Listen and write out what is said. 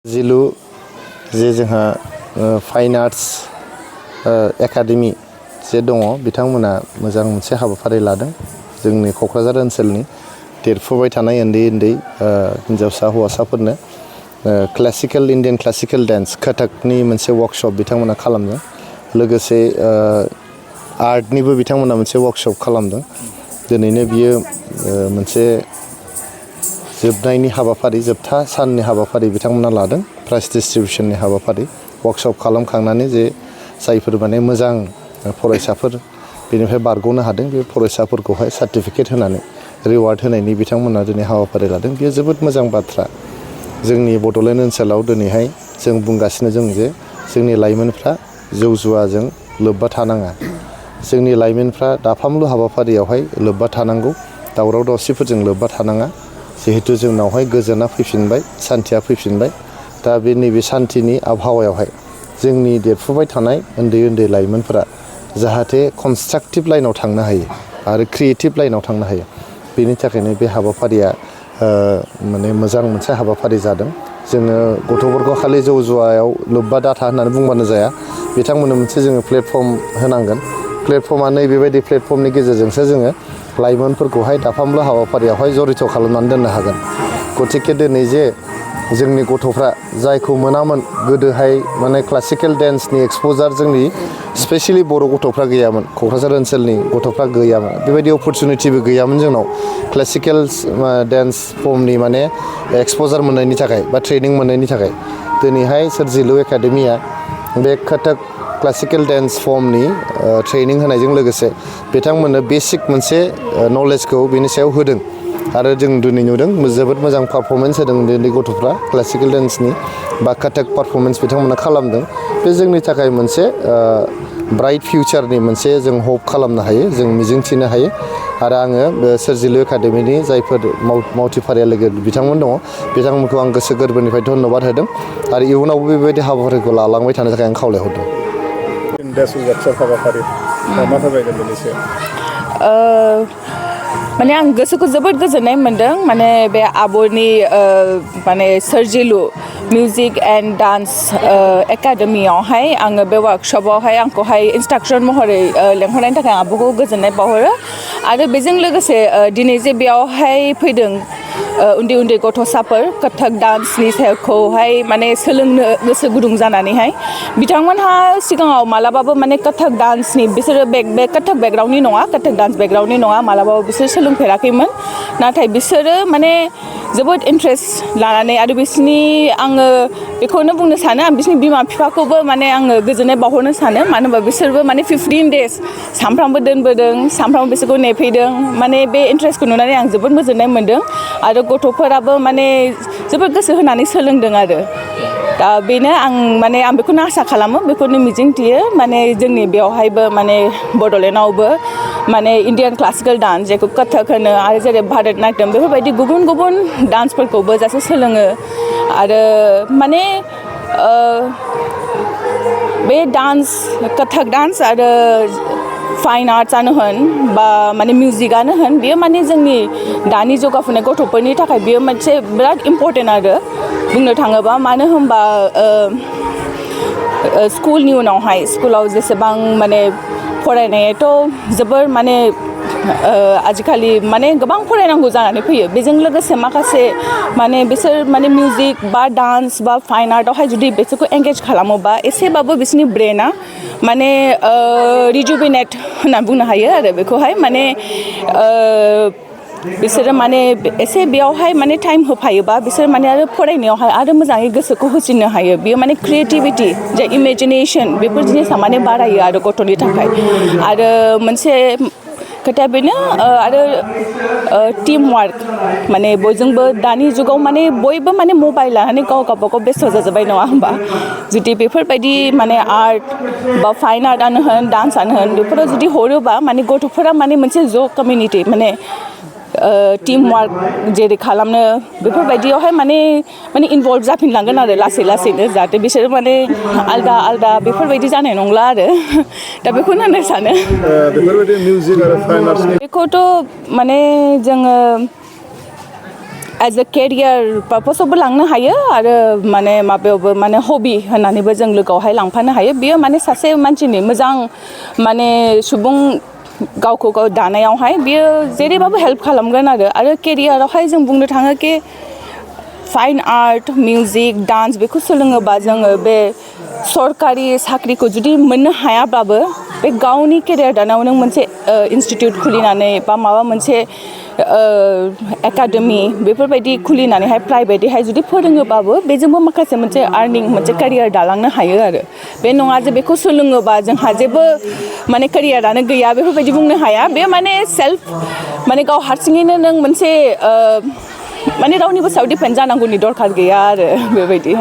जिलु जे जोंहा fine arts academy जे दङ बिथांमोना मोजां मोनसे हाबाफारि लादों जोंनि क'क्राझार ओनसोलनि देरफुबाय थानाय उन्दै हिन्जावसा हौवासाफोरनो क्लासिकेल इन्डियान क्लासिकेल डान्स कथकनि मोनसे वर्कशप बिथांमोना खालामदों लोगोसे आर्टनिबो बिथांमोना मोनसे वर्कशप खालामदों दिनैनो बियो मोनसे जोबनायनि हाबाफारि जोबथा साननि हाबाफारि बिथांमोना लादों प्राइज डिस्ट्रिबिउशननि हाबाफारि वर्कशप खालामखांनानै जे जायफोर माने मोजां फरायसाफोर बेनिफ्राय बारग'नो हादों बे फरायसाफोरखौहाय सार्टिफिकेट होनानै रिवार्ड होनायनि बिथांमोना दिनै हाबाफारि लादों बेयो जोबोद मोजां बाथ्रा जोंनि बड'लेण्ड ओनसोलाव दिनैहाय जों बुंगासिनो जों जे जोंनि लाइमोनफ्रा जौ जुवाजों लोब्बा थानाङा जोंनि लाइमोनफ्रा दाफामलु हाबाफारियावहाय लोब्बा थानांगौ दावराव दावसिफोरजों लोब्बा थानाङा जिहेतु जोंनावहाय गोजोना फैफिनबाय सान्थिया फैफिनबाय दा बे नैबे सान्थिनि आबहावायावहाय जोंनि देरफुबाय थानाय उन्दै लाइमोनफोरा जाहाथे कनस्ट्राक्टिभ लाइनाव थांनो हायो आरो क्रिएटिभ लाइनाव थांनो हायो बेनि थाखायनो बे हाबाफारिया माने मोजां मोनसे हाबाफारि जादों जोङो गथ'फोरखौ खालि जौ जुवायाव लोब्बा दाथा होननानै बुंबानो जाया बिथांमोननो मोनसे जोङो प्लेटफर्म होनांगोन प्लेटफर्मा नैबेबायदि प्लेटफर्मनि गेजेरजोंसो जोङो लाइमोनफोरखौहाय दाफामलु हाबाफारियावहाय जरित खालामनानै दोननो हागोन गतिके दिनै जे जोंनि गथ'फ्रा जायखौ मोनामोन गोदोहाय माने क्लासिकेल डेन्सनि एक्सप'जार जोंनि स्पेसियेलि बर' गथ'फ्रा गैयामोन क'क्राझार ओनसोलनि गथ'फ्रा गैयामोन बेबायदि अपरचुनिटिबो गैयामोन जोंनाव क्लासिकेल डेन्स फर्मनि माने एक्सप'जार मोननायनि थाखाय बा ट्रेनिं मोननायनि थाखाय दिनैहाय सोरजिलु एकाडेमिया बे कथक क्लासिकेल डेन्स फर्मनि ट्रेनिं होनायजों लोगोसे बिथांमोननो बेसिक मोनसे नलेजखौ बेनि सायाव होदों आरो जों दिनै नुदों जोबोद मोजां पारफरमेन्स होदों उन्दै गथ'फ्रा क्लासिकेल डेन्सनि बा कथक पारफरमेन्स बिथांमोना खालामदों बे जोंनि थाखाय मोनसे ब्राइट फिउचारनि मोनसे जों होप खालामनो हायो जों मिजिंथिनो हायो आरो आङो बे सोरजिलु एकाडेमिनि जायफोर मावथिफारिया लोगो बिथांमोन दङ बिथांमोनखौ आं गोसो गोरबोनिफ्राय धन्यबाद होदों आरो इयुनावबो बेबायदि हाबाफारिखौ लालांबाय थानो थाखाय आं खावलायहरदों माने आं गोसोखौ जोबोद गोजोननाय मोन्दों माने बे आब'नि माने सोरजिलु मिउजिक एन्ड डान्स एकाडेमियावहाय आङो बे वार्कशपआवहाय आंखौहाय इन्सट्राक्टर महरै लेंहरनायनि थाखाय आं आब'खौ गोजोननाय बावहरो आरो बेजों लोगोसे दिनै जे बेयावहाय फैदों उन्दै गथ'साफोर कथक डान्सनि सायावखौहाय माने सोलोंनो गोसो गुदुं जानानैहाय बिथांमोनहा सिगाङाव मालाबाबो माने कथक डान्सनि बिसोरो बे कथक बेकग्राउन्डनि नङा कथक डान्स बेकग्राउन्डनि नङा मालाबाबो बिसोर सोलोंफेराखैमोन नाथाय बिसोरो माने जोबोद इन्ट्रेस्ट लानानै आरो बिसोरनि आङो बेखौनो बुंनो सानो आं बिसोरनि बिमा बिफाखौबो माने आङो गोजोननाय बावहरनो सानो मानो होनबा बिसोरबो माने 15 डेज सानफ्रामबो दोनबोदों सानफ्रामबो बिसोरखौ नेफैदों माने बे इन्ट्रेस्टखौ नुनानै आं जोबोद गोजोननाय मोन्दों आरो गथ'फोराबो माने जोबोद गोसो होनानै सोलोंदों आरो दा बेनो आं बेखौनो आसा खालामो बेखौनो मिजिंथियो माने जोंनि बेवहायबो माने बड'लेण्डआवबो माने इन्डियान क्लासिकेल डान्स जेखौ कथक होनो आरो जेरै भारतनाट्यम बेफोरबायदि गुबुन डान्सफोरखौबो जासे सोलोङो आरो माने बे डान्स कथक डान्स आरो फाइन आर्ट्सआनो होन बा माने मिउजिकआनो होन बेयो माने जोंनि दानि जौगाफुनाय गथ'फोरनि थाखाय बेयो मोनसे बिराद इम्परटेन्ट आरो बुंनो थाङोबा मानो होनबा स्कुलनि उनावहाय स्कुलाव जेसेबां माने फरायनायाथ' जोबोर माने आजिखालि माने गोबां फरायनांगौ जानानै फैयो बेजों लोगोसे माखासे माने बिसोर माने मिउजिक बा डान्स बा फाइन आर्टआवहाय जुदि बिसोरखौ एंगेज खालामोबा एसेबाबो बिसोरनि ब्रेना माने रिजुभिनेट होनना बुंनो हायो आरो बेखौहाय माने बिसोरो माने एसे बेयावहाय माने टाइम होफायोबा बिसोर माने आरो फरायनायावहाय आरो मोजाङै गोसोखौ होसिननो हायो बेयो माने क्रिएटिभिटि जे इमेजिनेशन बेफोर जिनिसा माने बारायो आरो गथ'नि थाखाय आरो मोनसे खोथाया बेनो आरो टिम वार्क माने बयजोंबो दानि जुगाव माने बयबो माने मबाइल लानानै गावबागाव बेस्थ' जाजोब्बाय नङा होमबा जुदि बेफोरबायदि माने आर्ट बा फाइन आर्टआनो होन डान्सआनो होन बेफोराव जुदि हरोबा माने गथ'फोरा माने मोनसे ज' कमिउनिटि माने टिम वार्क जेरै खालामनो बेफोरबायदियावहाय माने इनभल्भ जाफिनलांगोन आरो लासैनो जाहाथे बिसोरो माने आलदा आलदा बेफोरबायदि जानाय नंला आरो दा बेखौनो होननो सानो बेफोरबायदि मिउजिक आरो फाइन आर्ट्सनि बेखौथ' माने जोङो एज ए केरियार पार्पसावबो लांनो हायो आरो माने माबायावबो माने हबि होननानैबो जों लोगोआवहाय लांफानो हायो बियो माने सासे मानसिनि मोजां माने सुबुं गावखौ गाव दानायावहाय बियो जेरैबाबो हेल्प खालामगोन आरो केरियारावहाय जों बुंनो थाङो कि फाइन आर्ट मिउजिक डान्स बेखौ सोलोङोबा जोङो बे सरकारि साख्रिखौ जुदि मोननो हायाब्लाबो बे गावनि केरियार दानायाव नों मोनसे इन्सटिटिउट खुलिनानै बा माबा मोनसे एकाडेमि बेफोरबायदि खुलिनानैहाय प्राइभेटैहाय जुदि फोरोङोबाबो बेजोंबो माखासे मोनसे आर्निं मोनसे केरियार दालांनो हायो आरो बे नङा जे बेखौ सोलोङोबा जोंहा जेबो माने केरियारानो गैया बेफोरबायदि बुंनो हाया बे माने सेल्फ माने गाव हारसिङैनो नों मोनसे माने रावनिबो सायाव डिपेन्ड जानांगौनि दरखार गैया आरो बेबायदि